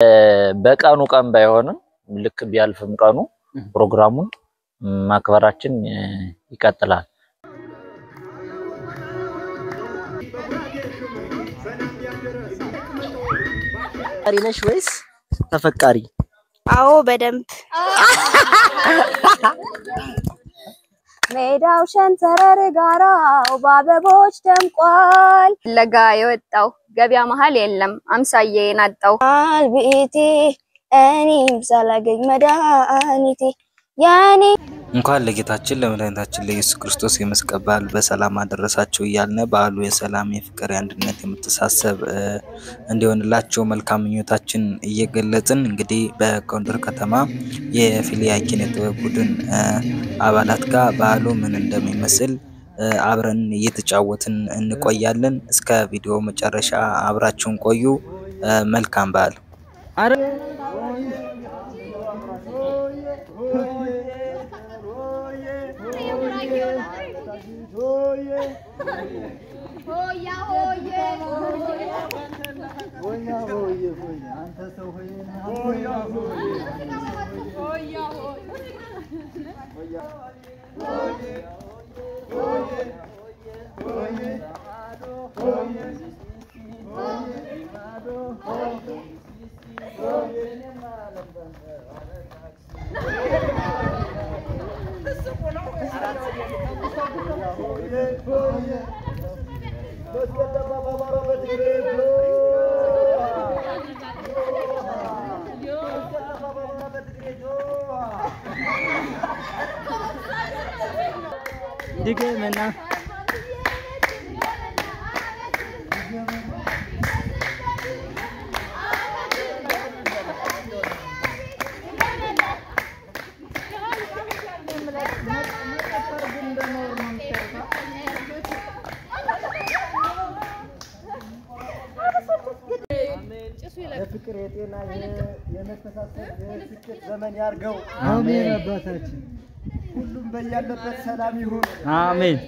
በቀኑ ቀን ባይሆንም ልክ ቢያልፍም ቀኑ ፕሮግራሙን ማክበራችን ይቀጥላል። ፈቃሪ ነሽ ወይስ ተፈቃሪ? አዎ በደንብ። ሜዳው ሸንተረር ጋራው በአበቦች ደምቋል። ለጋ የወጣው ገበያ መሀል የለም አምሳዬ ናጣው አልቤቴ እኔም ሳላገኝ መድኃኒቴ የኔ። እንኳን ለጌታችን ለመድኃኒታችን ለኢየሱስ ክርስቶስ የመስቀል በዓል በሰላም አደረሳችሁ እያልን በዓሉ የሰላም፣ የፍቅር፣ የአንድነት፣ የመተሳሰብ እንዲሆንላቸው መልካም ምኞታችን እየገለጽን እንግዲህ በጎንደር ከተማ የፊሊያ ኪነ ጥበብ ቡድን አባላት ጋር በዓሉ ምን እንደሚመስል አብረን እየተጫወትን እንቆያለን። እስከ ቪዲዮ መጨረሻ አብራችሁን ቆዩ። መልካም በዓል። ድገምና የፍቅር፣ የጤና፣ የመተሳሰብ፣ የስኬት ዘመን ያርገው። አሜን። አባታችን ሁሉም በያለበት ሰላም ይሁን። አሜን።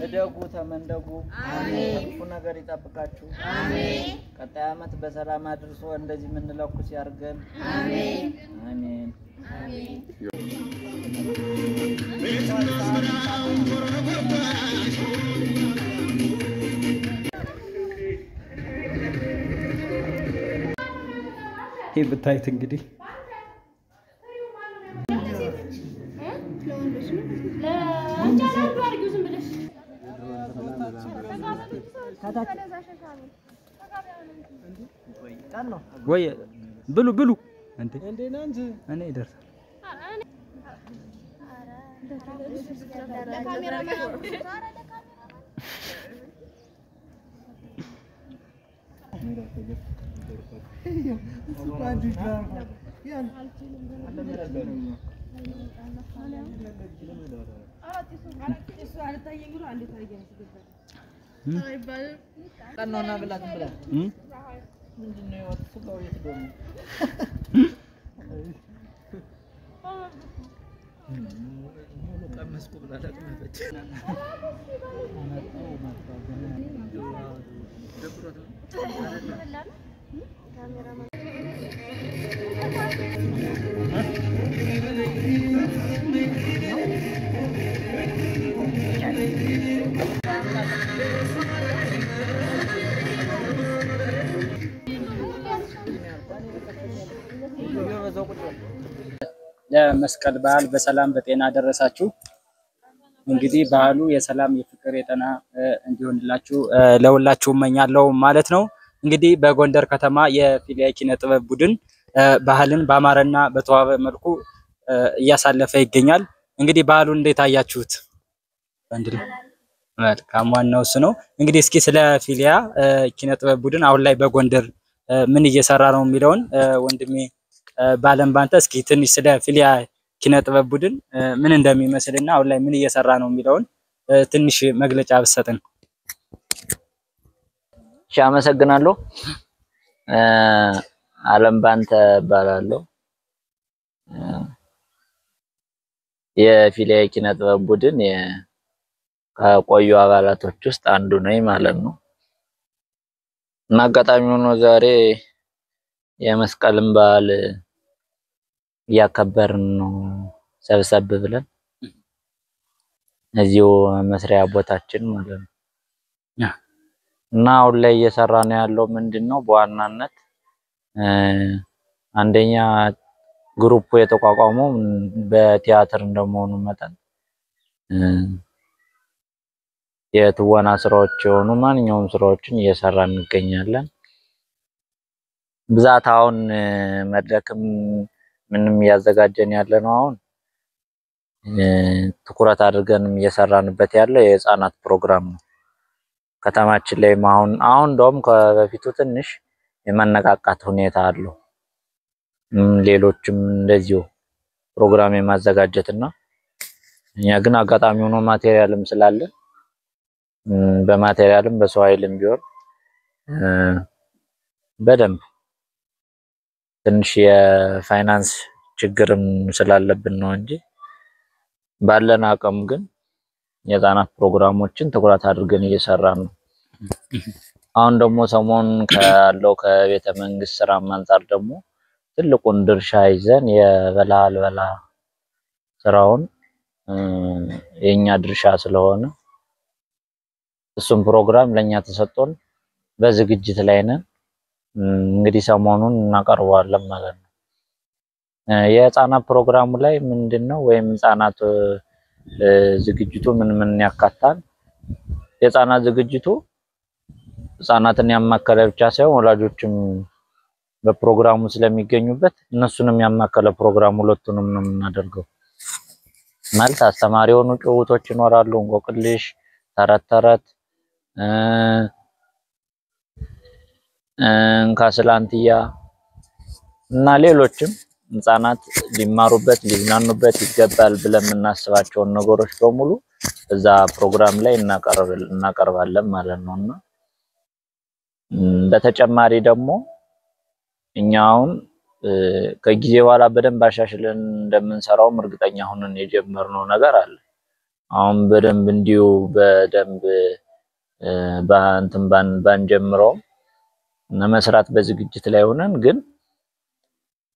እደጉ ተመንደጉ። አሜን። ክፉ ነገር ይጠብቃችሁ። አሜን። ቀጣይ ዓመት በሰላም አድርሶ እንደዚህ የምንለኩስ ያርገን። አሜን አሜን አሜን። ይህ ብታዩት እንግዲህ ወይ ብሉ ብሉ እንዴ እኔ ይደርሳል። ለመስቀል በዓል በሰላም በጤና ደረሳችሁ። እንግዲህ በዓሉ የሰላም የፍቅር የጤና እንዲሆንላችሁ ለሁላችሁ እመኛለሁ ማለት ነው። እንግዲህ በጎንደር ከተማ የፊሊያ ኪነ ጥበብ ቡድን ባህልን በአማረና በተዋበ መልኩ እያሳለፈ ይገኛል። እንግዲህ በዓሉን እንዴት አያችሁት? መልካም፣ ዋናው እሱ ነው። እንግዲህ እስኪ ስለ ፊሊያ ኪነ ጥበብ ቡድን አሁን ላይ በጎንደር ምን እየሰራ ነው የሚለውን ወንድሜ ባለም ባንተ እስኪ ትንሽ ስለ ፊሊያ ኪነ ጥበብ ቡድን ምን እንደሚመስልና አሁን ላይ ምን እየሰራ ነው የሚለውን ትንሽ መግለጫ ብትሰጥን። እሺ፣ አመሰግናለሁ። አለም ባንተ እባላለሁ። የፊሊያ ኪነ ጥበብ ቡድን ከቆዩ አባላቶች ውስጥ አንዱ ነኝ ማለት ነው። እና አጋጣሚ ሆኖ ዛሬ የመስቀልን በዓል እያከበርን ነው ሰብሰብ ብለን እዚሁ መስሪያ ቦታችን ማለት ነው። እና አሁን ላይ እየሰራ ነው ያለው ምንድነው በዋናነት አንደኛ group የተቋቋመው በቲያትር እንደመሆኑ መጠን የትወና ስራዎች የሆኑ ማንኛውም ስራዎችን እየሰራ እንገኛለን። ብዛት አሁን መድረክም ምንም እያዘጋጀን ያለ ነው። አሁን ትኩረት አድርገንም እየሰራንበት ያለው የህፃናት ፕሮግራም ነው። ከተማችን ላይ አሁን እንደውም ከበፊቱ ትንሽ የመነቃቃት ሁኔታ አለው። ሌሎችም እንደዚሁ ፕሮግራም የማዘጋጀትና እኛ ግን አጋጣሚ ሆኖ material ም ስላለ በ material ም በሰው ኃይልም ቢሆን በደንብ ትንሽ የፋይናንስ ችግርም ስላለብን ነው እንጂ ባለን አቅም ግን የህፃናት ፕሮግራሞችን ትኩረት አድርገን እየሰራን ነው። አሁን ደግሞ ሰሞኑን ካለው ከቤተ መንግስት ስራ አንፃር ደግሞ ትልቁን ድርሻ ይዘን የበላ አልበላ ስራውን የኛ ድርሻ ስለሆነ እሱም ፕሮግራም ለኛ ተሰጥቶን በዝግጅት ላይ ነን። እንግዲህ ሰሞኑን እናቀርበዋለን ማለት ነው። የህፃናት ፕሮግራሙ ላይ ምንድነው ወይም ህፃናት ዝግጅቱ ምን ምን ያካታል? የህፃናት ዝግጅቱ ህፃናትን ያማከለ ብቻ ሳይሆን ወላጆችም በፕሮግራሙ ስለሚገኙበት እነሱንም ያማከለ ፕሮግራም ሁለቱንም ነው የምናደርገው። ማለት አስተማሪ የሆኑ ጭውውቶች ይኖራሉ። እንቆቅልሽ፣ ተረት ተረት፣ እንካስላንቲያ እና ሌሎችም ህፃናት ሊማሩበት ሊዝናኑበት ይገባል ብለን የምናስባቸውን ነገሮች በሙሉ እዛ ፕሮግራም ላይ እናቀርባለን ማለት ነውና በተጨማሪ ደግሞ እኛውን ከጊዜ በኋላ በደንብ አሻሽለን እንደምንሰራው እርግጠኛ ሆነን የጀመርነው ነገር አለ። አሁን በደንብ እንዲሁ በደንብ ባንተም ባንጀምረው መስራት በዝግጅት ላይ ሆነን ግን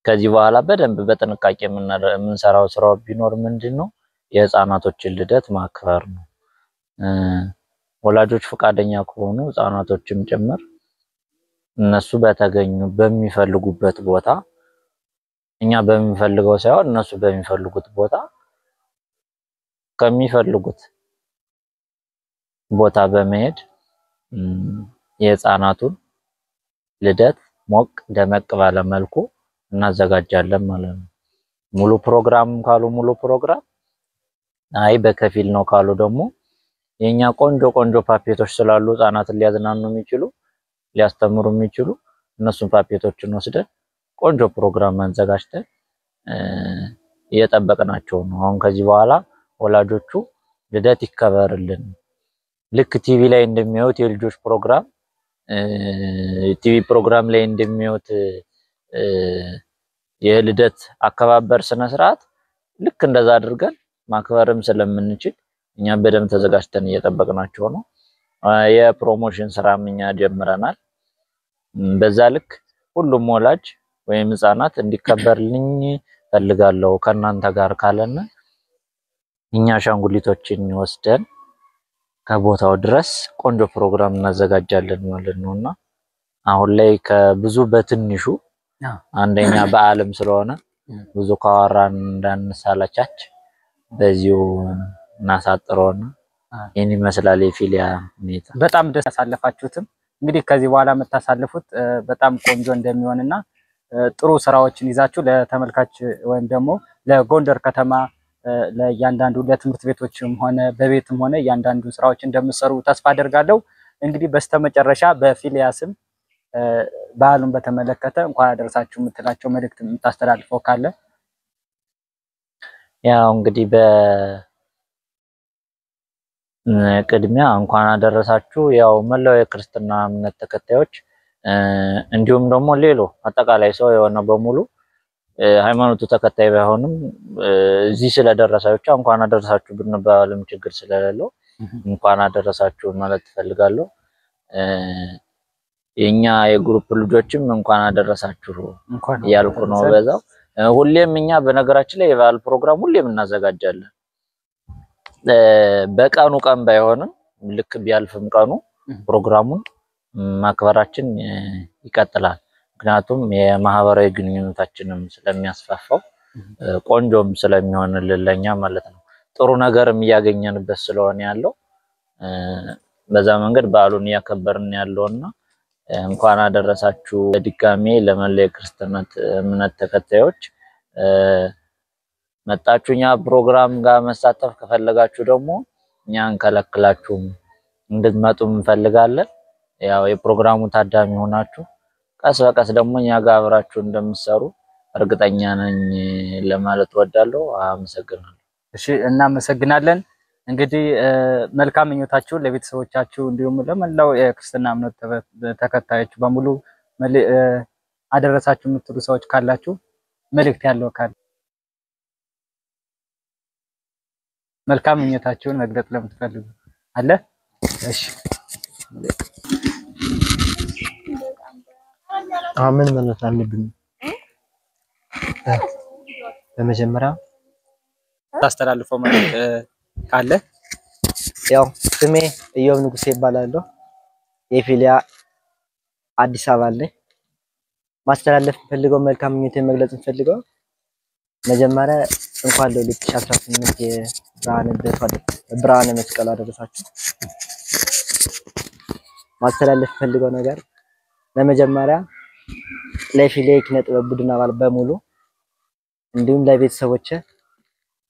ከዚህ በኋላ በደንብ በጥንቃቄ የምንሰራው ስራው ቢኖር ምንድነው የህፃናቶችን ልደት ማክበር ነው። ወላጆች ፈቃደኛ ከሆኑ ህፃናቶችም ጭምር እነሱ በተገኙ በሚፈልጉበት ቦታ እኛ በሚፈልገው ሳይሆን እነሱ በሚፈልጉት ቦታ ከሚፈልጉት ቦታ በመሄድ የህፃናቱን ልደት ሞቅ ደመቅ ባለ መልኩ እናዘጋጃለን ማለት ነው። ሙሉ ፕሮግራም ካሉ ሙሉ ፕሮግራም፣ አይ በከፊል ነው ካሉ ደግሞ የኛ ቆንጆ ቆንጆ puppet ኦች ስላሉ ህፃናትን ሊያዝናኑ የሚችሉ ሊያስተምሩ የሚችሉ እነሱን puppet ኦችን ወስደን ቆንጆ ፕሮግራም አዘጋጅተን እየጠበቅናቸው ነው። አሁን ከዚህ በኋላ ወላጆቹ ልደት ይከበርልን ልክ ቲቪ ላይ እንደሚያዩት የልጆች ፕሮግራም ቲቪ ፕሮግራም ላይ እንደሚያዩት የልደት አከባበር ስነ ስርዓት ልክ እንደዛ አድርገን ማክበርም ስለምንችል እኛ በደንብ ተዘጋጅተን እየጠበቅናቸው ነው። የ promotion ስራም እኛ ጀምረናል። በዛ ልክ ሁሉም ወላጅ ወይም ህፃናት እንዲከበርልኝ ፈልጋለሁ ከናንተ ጋር ካለና እኛ አሻንጉሊቶችን ወስደን ከቦታው ድረስ ቆንጆ ፕሮግራም እናዘጋጃለን ማለት ነውና አሁን ላይ ከብዙ በትንሹ አንደኛ በዓለም ስለሆነ ብዙ ካወራን እንዳንሳላቻች በዚሁ እናሳጥረውና ይሄን ይመስላል የፊሊያ ሁኔታ። በጣም ደስ ያሳለፋችሁትም እንግዲህ ከዚህ በኋላ የምታሳልፉት በጣም ቆንጆ እንደሚሆንና ጥሩ ስራዎችን ይዛችሁ ለተመልካች ወይም ደግሞ ለጎንደር ከተማ ለእያንዳንዱ ለትምህርት ቤቶችም ሆነ በቤትም ሆነ እያንዳንዱ ስራዎች እንደምትሰሩ ተስፋ አደርጋለሁ። እንግዲህ በስተመጨረሻ በፊሊያ ስም በዓሉን በተመለከተ እንኳን አደረሳችሁ የምትላቸው መልእክት የምታስተላልፈው ካለ? ያው እንግዲህ በቅድሚያ እንኳን አደረሳችሁ ያው መላው የክርስትና እምነት ተከታዮች እንዲሁም ደግሞ ሌሎ አጠቃላይ ሰው የሆነ በሙሉ ሃይማኖቱ ተከታይ ባይሆንም እዚህ ስለደረሳችሁ እንኳን አደረሳችሁ ብንባልም ችግር ስለሌለው እንኳን አደረሳችሁ ማለት ፈልጋለሁ። የኛ የ group ልጆችም እንኳን አደረሳችሁ ያልኩ ነው። በዛው ሁሌም እኛ በነገራችን ላይ የበዓል ፕሮግራም ሁሌም እናዘጋጃለን። በቀኑ ቀን ባይሆንም ልክ ቢያልፍም ቀኑ ፕሮግራሙን ማክበራችን ይቀጥላል። ምክንያቱም የማህበራዊ ግንኙነታችንም ስለሚያስፋፋው ቆንጆም ስለሚሆንልን ለኛ ማለት ነው። ጥሩ ነገርም እያገኘንበት ስለሆነ ያለው በዛ መንገድ በዓሉን እያከበርን ያለውና እንኳን አደረሳችሁ በድጋሜ ለመላው የክርስትና እምነት ተከታዮች። መጣችሁኛ ፕሮግራም ጋር መሳተፍ ከፈለጋችሁ ደግሞ እኛ እንከለክላችሁም እንድትመጡ እንፈልጋለን። ያው የፕሮግራሙ ታዳሚ ሆናችሁ ቀስ በቀስ ደግሞ እኛ ጋር አብራችሁ እንደምትሰሩ እርግጠኛ ነኝ ለማለት እወዳለሁ። አመሰግናለሁ። እሺ፣ እናመሰግናለን። እንግዲህ መልካም ምኞታችሁ ለቤተሰቦቻችሁ እንዲሁም ለመላው የክርስትና እምነት ተከታዮች በሙሉ አደረሳችሁ የምትሉ ሰዎች ካላችሁ መልእክት ያለው ካለ መልካም ምኞታችሁን መግለጽ ለምትፈልጉ አለ? እሺ። አሁን ምን ማለት አለብኝ? በመጀመሪያ ታስተላልፈው መልእክት ካለ? ያው ስሜ ኢዮብ ንጉሴ ይባላለሁ። የፊሊያ አዲስ አበባ ነኝ። ማስተላለፍ የምፈልገው መልካም ምኞቴን መግለጽ የምፈልገው መጀመሪያ እንኳን ለ2018 የብርሃነ ልደቱ ብርሃነ መስቀሉ አደረሳችሁ። ማስተላለፍ የምፈልገው ነገር ለመጀመሪያ ለፊሊያ የኪነ ጥበብ ቡድን አባል በሙሉ እንዲሁም ለቤተሰቦቼ፣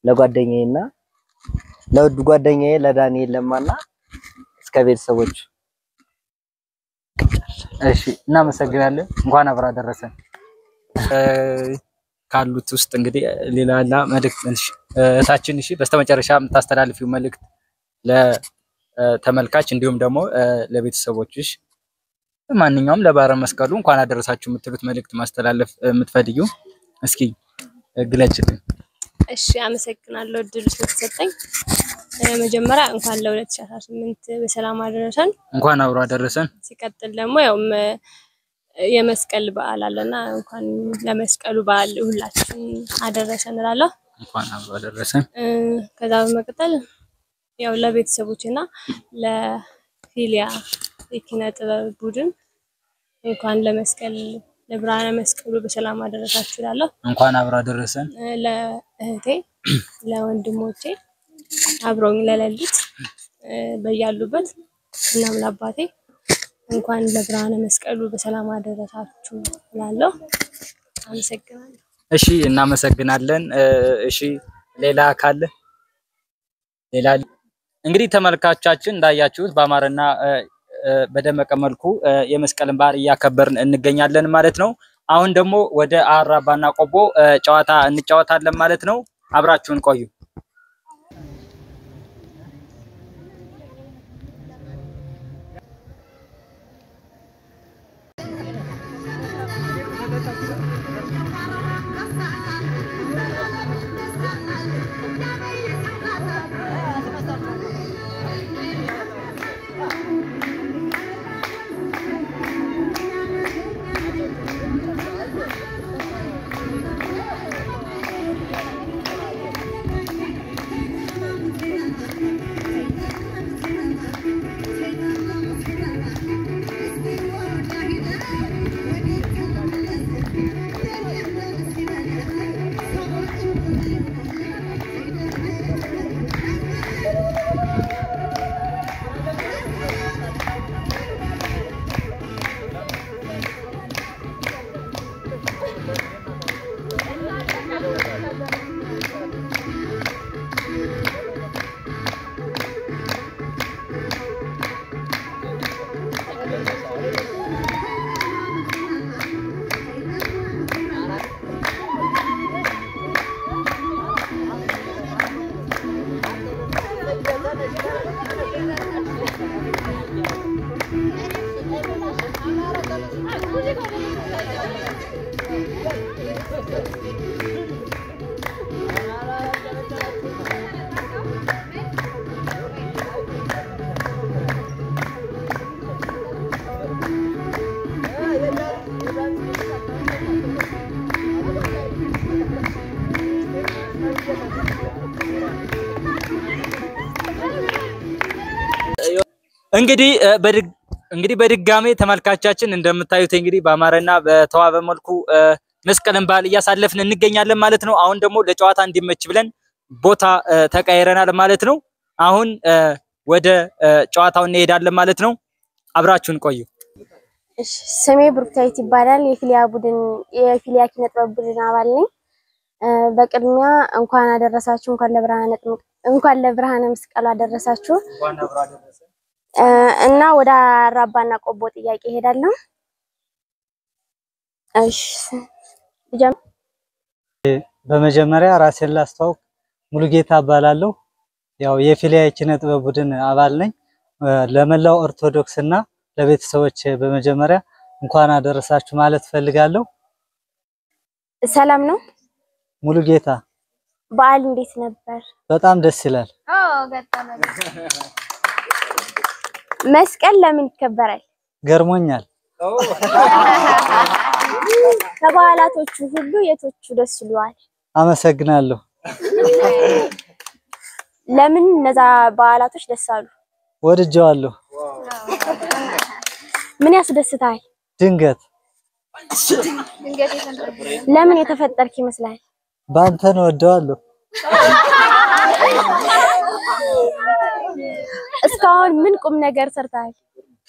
ለጓደኛዬና ለውድ ጓደኛዬ ለዳንኤል ለማና እስከ ቤተሰቦቹ። እሺ እናመሰግናለን። እንኳን አብራ ደረሰን። ካሉት ውስጥ እንግዲህ ሌላ መልእክት እሺ እህታችን፣ እሺ በስተመጨረሻ የምታስተላልፊው መልእክት ለተመልካች እንዲሁም ደግሞ ለቤተሰቦችሽ ማንኛውም ለባህረ መስቀሉ እንኳን አደረሳችሁ የምትሉት መልእክት ማስተላለፍ የምትፈልጊው እስኪ ግለጭልን። እሺ አመሰግናለሁ እድሉ ስለተሰጠኝ። መጀመሪያ እንኳን ለ2018 በሰላም አደረሰን። እንኳን አብሮ አደረሰን። ሲቀጥል ደግሞ ያው የመስቀል በዓል አለና እንኳን ለመስቀሉ በዓል ሁላችን አደረሰን እላለሁ። እንኳን አብሮ አደረሰን። ከዛ በመቀጠል ያው ለቤተሰቦችና ለፊሊያ የኪነ ጥበብ ቡድን እንኳን ለመስቀል ለብርሃነ መስቀሉ በሰላም አደረሳችሁ እላለሁ። እንኳን አብሮ አደረሰን። ለእህቴ፣ ለወንድሞቼ አብረውኝ ለሌሊት በያሉበት እናም ለአባቴ እንኳን ለብርሃነ መስቀሉ በሰላም አደረሳችሁ እላለሁ። አመሰግናለሁ። እሺ እናመሰግናለን። እሺ ሌላ ካለ ሌላ እንግዲህ ተመልካቾቻችን እንዳያችሁት በአማረና በደመቀ መልኩ የመስቀልን በዓል እያከበርን እንገኛለን ማለት ነው። አሁን ደግሞ ወደ አራባና ቆቦ ጨዋታ እንጫወታለን ማለት ነው። አብራችሁን ቆዩ። እንግዲህ በድጋሜ ተመልካቻችን እንደምታዩት እንግዲህ በአማረና በተዋበ መልኩ መስቀልን በዓል እያሳለፍን እንገኛለን ማለት ነው። አሁን ደግሞ ለጨዋታ እንዲመች ብለን ቦታ ተቀይረናል ማለት ነው። አሁን ወደ ጨዋታው እንሄዳለን ማለት ነው። አብራችሁን ቆዩ። እሺ ስሜ ብሩክታዊት ይባላል። የፊሊያ ቡድን የፊሊያ ኪነ ጥበብ ቡድን አባል ነኝ። በቅድሚያ እንኳን አደረሳችሁ፣ እንኳን ለብርሃነ መስቀሉ አደረሳችሁ። እና ወደ አራባና ቆቦ ጥያቄ እሄዳለሁ። እሺ በመጀመሪያ ራሴን ላስተዋውቅ፣ ሙሉጌታ እባላለሁ። ያው የፊሊያ የኪነ ጥበብ ቡድን አባል ነኝ። ለመላው ኦርቶዶክስ እና ለቤተሰቦች በመጀመሪያ እንኳን አደረሳችሁ ማለት ፈልጋለሁ። ሰላም ነው ሙሉጌታ? በዓል እንዴት ነበር? በጣም ደስ ይላል። መስቀል ለምን ይከበራል? ገርሞኛል። ከበዓላቶቹ ሁሉ የቶቹ ደስ ይሉሃል? አመሰግናለሁ። ለምን እነዛ በዓላቶች ደስ አሉ? ወድጀዋለሁ። ምን ያስደስትሃል? ድንገት። ለምን የተፈጠርክ ይመስልሃል? ባንተን ወደዋለሁ። እስካሁን ምን ቁም ነገር ሰርተሃል?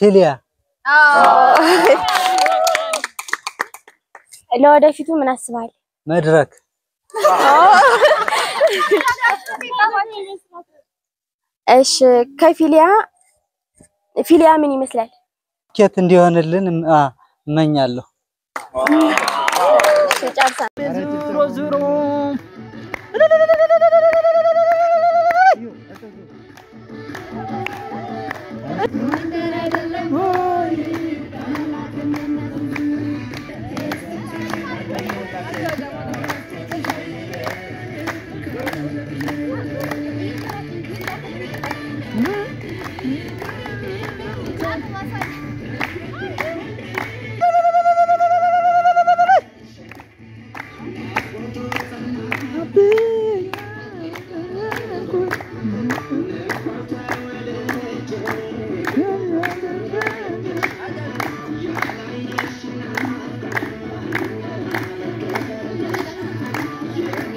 ፊሊያ። ለወደፊቱ ምን አስበሃል? መድረክ። እሺ፣ ከፊሊያ ፊሊያ ምን ይመስላል? ስኬት እንዲሆንልን እመኛለሁ። እሺ፣ ጨርሰናል። ዙሮ ዙሮ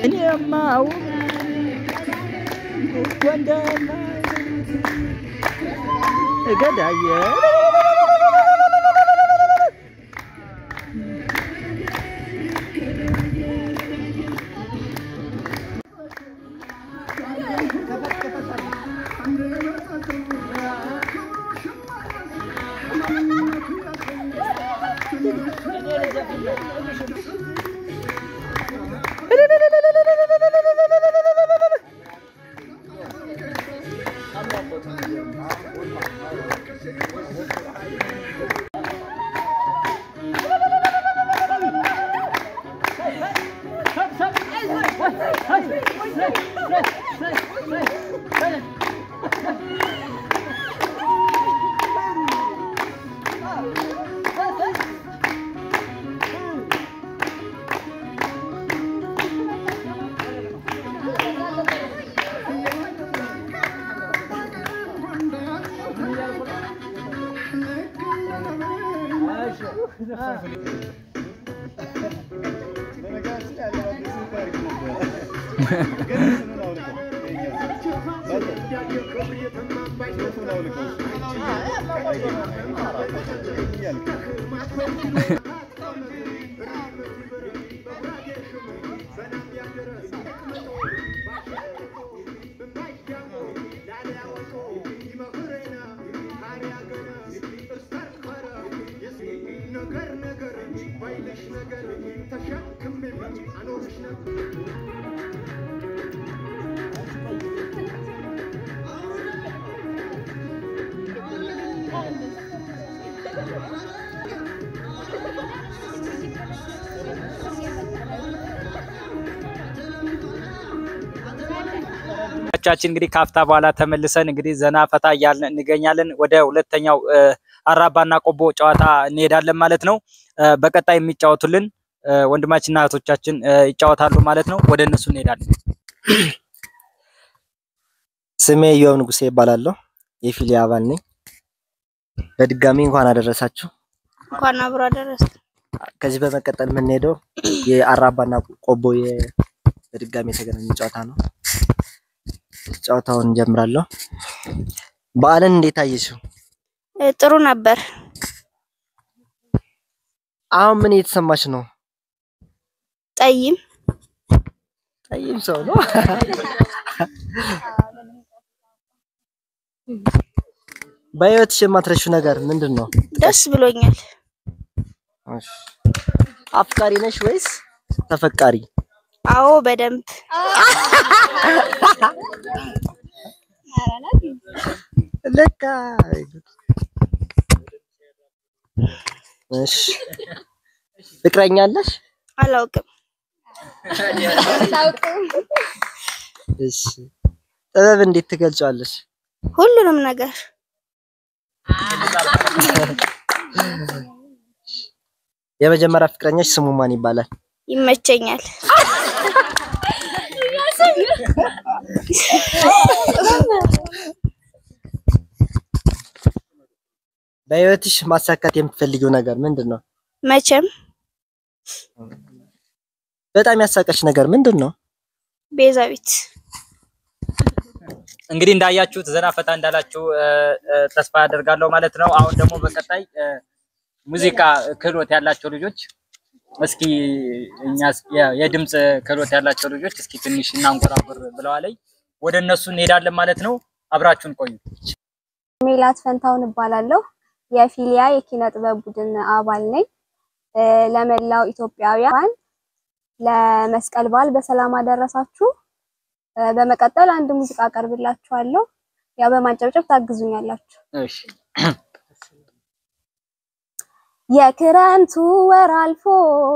እኔማ ጎንደር ገዳዬ። ቻችን እንግዲህ ካፍታ በኋላ ተመልሰን እንግዲህ ዘና ፈታ እያልን እንገኛለን። ወደ ሁለተኛው አራባና ቆቦ ጨዋታ እንሄዳለን ማለት ነው። በቀጣይ የሚጫወቱልን ወንድማችንና እህቶቻችን ይጫወታሉ ማለት ነው። ወደ እነሱ እንሄዳለን። ስሜ ኢዮብ ንጉሴ ይባላለሁ። የፊሊያ አባል ነኝ። በድጋሚ እንኳን አደረሳችሁ። እንኳን አብሮ አደረሰ። ከዚህ በመቀጠል የምንሄደው የአራባና ቆቦ በድጋሚ የተገናኘ ጨዋታ ነው። ጨዋታውን እንጀምራለሁ። በዓልን እንዴት አየሽው? ጥሩ ነበር። አሁን ምን እየተሰማሽ ነው? ጠይም። ጠይም ሰው ነው። በህይወትሽ የማትረሺው ነገር ምንድን ነው? ደስ ብሎኛል። እሺ፣ አፍቃሪ ነሽ ወይስ ተፈቃሪ? አዎ፣ በደንብ። ለካ። እሺ፣ ፍቅረኛ አለሽ? አላውቅም። እሺ፣ ጥበብ እንዴት ትገልጫለሽ? ሁሉንም ነገር። የመጀመሪያ ፍቅረኛሽ ስሙ ማን ይባላል? ይመቸኛል። በህይወትሽ ማሳካት የምትፈልጊው ነገር ምንድን ነው? መቼም በጣም ያሳቀሽ ነገር ምንድን ነው? ቤዛዊት። እንግዲህ እንዳያችሁት ዘና ፈታ እንዳላችሁ ተስፋ አደርጋለሁ ማለት ነው። አሁን ደግሞ በቀጣይ ሙዚቃ ክህሎት ያላቸው ልጆች እስኪ እኛ የድምጽ ክህሎት ያላቸው ልጆች እስኪ ትንሽ እናንጎራጉር ብለዋለኝ። ወደ እነሱ እንሄዳለን ማለት ነው። አብራችሁን ቆዩ። ሜላት ፈንታውን እባላለሁ። የፊሊያ የኪነ ጥበብ ቡድን አባል ነኝ። ለመላው ኢትዮጵያውያን ለመስቀል በዓል በሰላም አደረሳችሁ። በመቀጠል አንድ ሙዚቃ አቀርብላችኋለሁ። ያው በማጨብጨብ ታግዙኛላችሁ። እሺ። የክረምቱ ወር አልፎ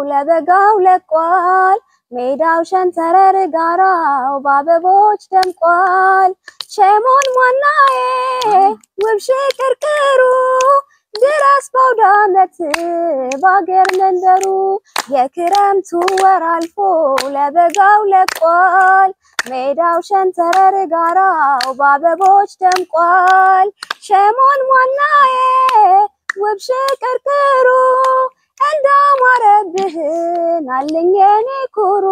ለበጋው ለቋል። ሜዳው ሸንተረር ጋራው በአበቦች ደምቋል። ሸሞን ሟናዬ ውብ ሽቅርቅሩ ድረስ በአውደ ዓመት በአገር መንደሩ። የክረምቱ ወር አልፎ ለበጋው ለቋል። ሜዳው ሸንተረር ጋራው በአበቦች ደምቋል። ሸሞን ሟናዬ ውብ ሽቅርቅሩ እንዳማረብህን አለኝ የኔ ኩሩ።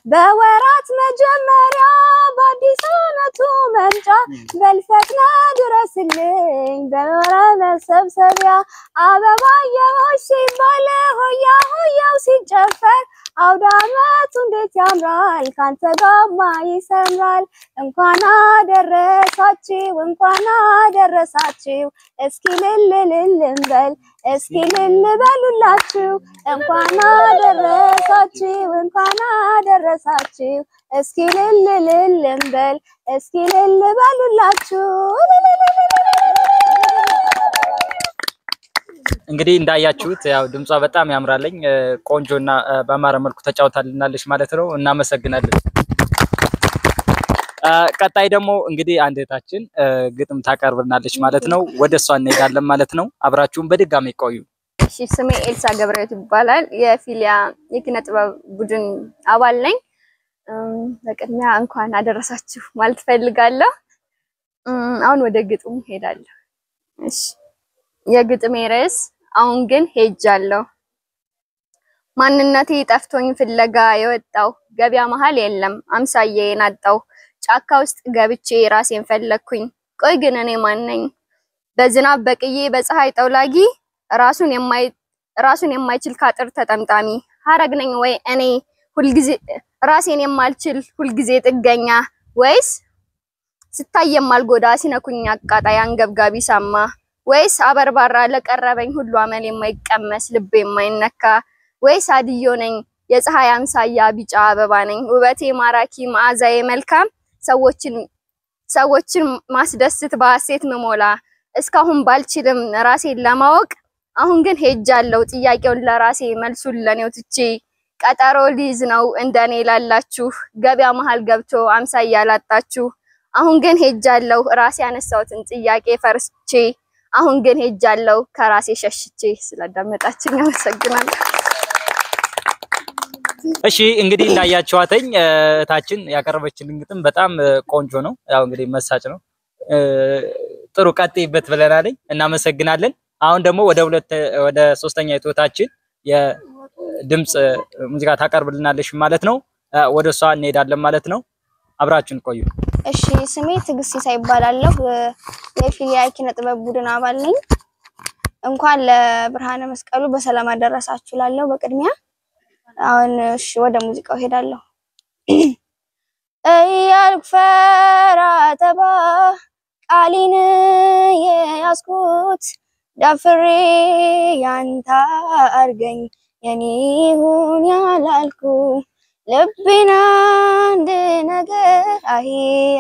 በወራት መጀመሪያ በአዲስ ዓመቱ መምጫ በልፈጥና ድረስልኝ በወራ መሰብሰቢያ አበባየሆሽ ሲባል ሆያ ሆያው ሲጨፈር አውደ ዓመቱ እንዴት ያምራል ካንተ ጋማ ይሰምራል። እንኳን አደረሳችሁ እንኳን አደረሳችሁ እስኪ ልል ልል እንበል እስኪ ልል በሉላችሁ። እንኳን አደረሳችሁ እንኳን አደረሳችሁ እስኪ ልል ልል እንበል እስኪ ልል በሉላችሁ። እንግዲህ እንዳያችሁት ያው ድምጿ በጣም ያምራለኝ፣ ቆንጆና በአማረ መልኩ ተጫውታልናለች ማለት ነው። እናመሰግናለን። ቀጣይ ደግሞ እንግዲህ አንድ እህታችን ግጥም ታቀርብልናለች ማለት ነው። ወደ እሷ እንሄዳለን ማለት ነው። አብራችሁን በድጋሚ ቆዩ። እሺ፣ ስሜ ኤልሳ ገብረሕይወት ይባላል። የፊሊያ የኪነ ጥበብ ቡድን አባል ነኝ። በቅድሚያ እንኳን አደረሳችሁ ማለት ፈልጋለሁ። አሁን ወደ ግጥሙ ሄዳለሁ። እሺ፣ የግጥሜ ርዕስ አሁን ግን ሄጃለሁ። ማንነቴ ጠፍቶኝ ፍለጋ የወጣው ገበያ መሃል የለም አምሳዬን አጣው። ጫካ ውስጥ ገብቼ ራሴን ፈለግኩኝ። ቆይ ግን እኔ ማን ነኝ? በዝናብ በቅዬ በፀሐይ ጠውላጊ ራሱን የማይችል ካጥር ተጠምጣሚ ሀረግ ነኝ ወይ እኔ ሁልጊዜ ራሴን የማልችል ሁልጊዜ ጥገኛ፣ ወይስ ስታይ የማልጎዳ ሲነኩኝ አቃጣይ አንገብጋቢ ሳማ፣ ወይስ አበርባራ ለቀረበኝ ሁሉ አመል የማይቀመስ ልብ የማይነካ፣ ወይስ አድዮ ነኝ የፀሐይ አምሳያ ቢጫ አበባ ነኝ ውበቴ ማራኪ መዓዛዬ መልካም ሰዎችን ማስደስት በሐሴት ምሞላ፣ እስካሁን ባልችልም ራሴን ለማወቅ አሁን ግን ሄጃለሁ ጥያቄውን ለራሴ መልሱን ለኔው ትቼ። ቀጠሮ ሊይዝ ነው እንደኔ ላላችሁ ገበያ መሃል ገብቶ አምሳያ ላጣችሁ። አሁን ግን ሄጃለሁ ራሴ ያነሳሁትን ጥያቄ ፈርቼ። አሁን ግን ሄጃለሁ ከራሴ ሸሽቼ። ስላዳመጣችኝ አመሰግናለሁ። እሺ፣ እንግዲህ እንዳያችኋተኝ እህታችን ያቀረበችልን ግጥም በጣም ቆንጆ ነው። ያው እንግዲህ መሳጭ ነው። ጥሩ ቀጥይበት ብለናለኝ። እናመሰግናለን። አሁን ደግሞ ወደ ሁለት ወደ ሶስተኛ እህታችን የድምጽ ሙዚቃ ታቀርብልናለሽ ማለት ነው። ወደ እሷ እንሄዳለን ማለት ነው። አብራችሁን ቆዩ። እሺ፣ ስሜ ትዕግስት ሲሳይ ይባላለሁ። የፊሊያ ኪነ ጥበብ ቡድን አባል ነኝ። እንኳን ለብርሃነ መስቀሉ በሰላም አደረሳችሁ ላለው በቅድሚያ። አሁን እሺ ወደ ሙዚቃው ሄዳለሁ። እያልኩ ፈራ ተባ ቃሌን የያዝኩት ደፍሬ ያንተ አርገኝ የኔ ይሁን ያላልኩ ልቤን አንድ ነገር አሄ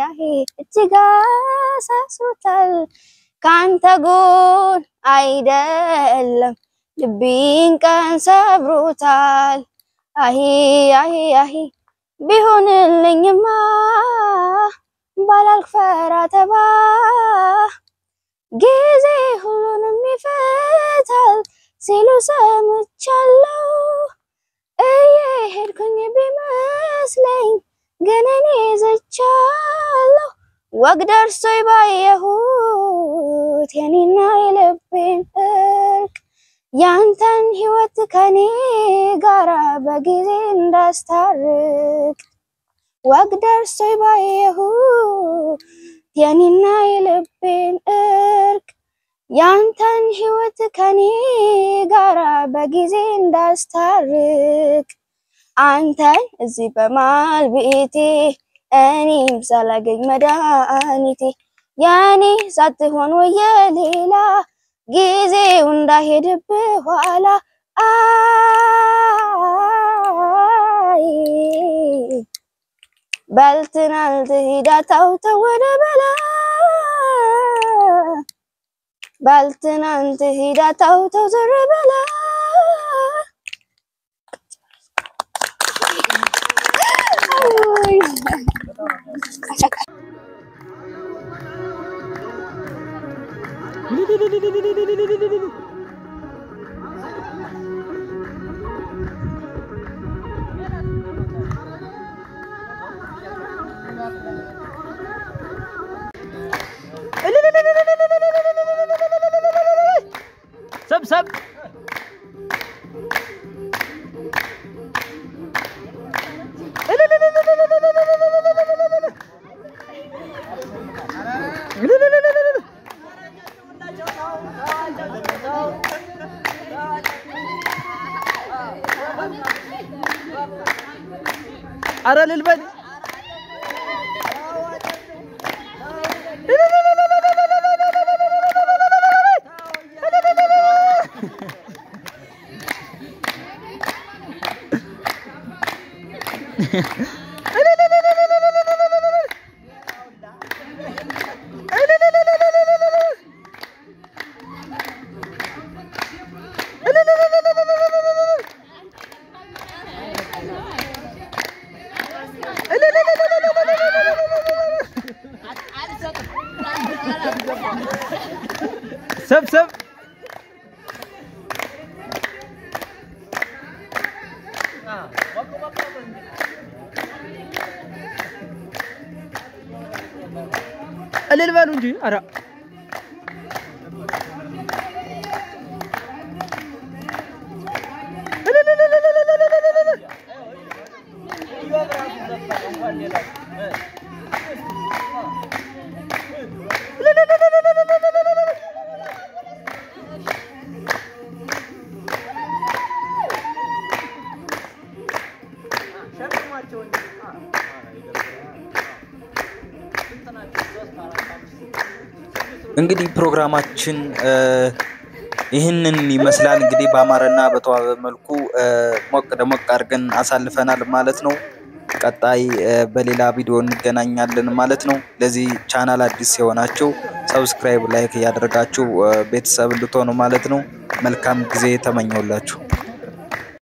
አሄ እጅግ አሳስሮታል። ካንተ ጎን አይደለም ልቤን ቀን ሰብሮታል። አሄ አሄ አሄ ቢሆንልኝማ ባላልክ ፈራ ተባ ጊዜ ሁሉንም ይፈታል። ሲሉ ሰምቻለሁ። እየሄድኩኝ ቢመስለኝ ግን እኔ ዘቻለሁ። ወግ ደርሶኝ ባየሁት የኔና የልቤን እርቅ፣ ያንተን ህይወት ከኔ ጋራ በጊዜ እንዳስታርቅ። ወግ ደርሶኝ ባየሁት የኔና የልቤን እርቅ፣ ያንተን ህይወት ከኔ ጋራ በጊዜ እንዳስታርቅ። አንተን እዚህ በመሃል ቤቴ እኔም ሳላገኝ መድኃኒቴ፣ የኔ ሳትሆን ወየሌላ ጊዜው እንዳይሄድብህ ኋላ። አይ በልትናል ትሂዳ ታውተው ወደ በላ፣ በልትናንት ሂዳ ታውተው ዞር በላ። ሰብሰብ። ኧረ እልል በል። ሰብሰብ። እልል በሉ እንጂ ኧረ። እንግዲህ ፕሮግራማችን ይህንን ይመስላል። እንግዲህ በአማረና በተዋበ መልኩ ሞቅ ደሞቅ አድርገን አሳልፈናል ማለት ነው። ቀጣይ በሌላ ቪዲዮ እንገናኛለን ማለት ነው። ለዚህ ቻናል አዲስ የሆናችሁ subscribe፣ like እያደረጋችሁ ቤተሰብ እንድትሆኑ ማለት ነው። መልካም ጊዜ ተመኘሁላችሁ።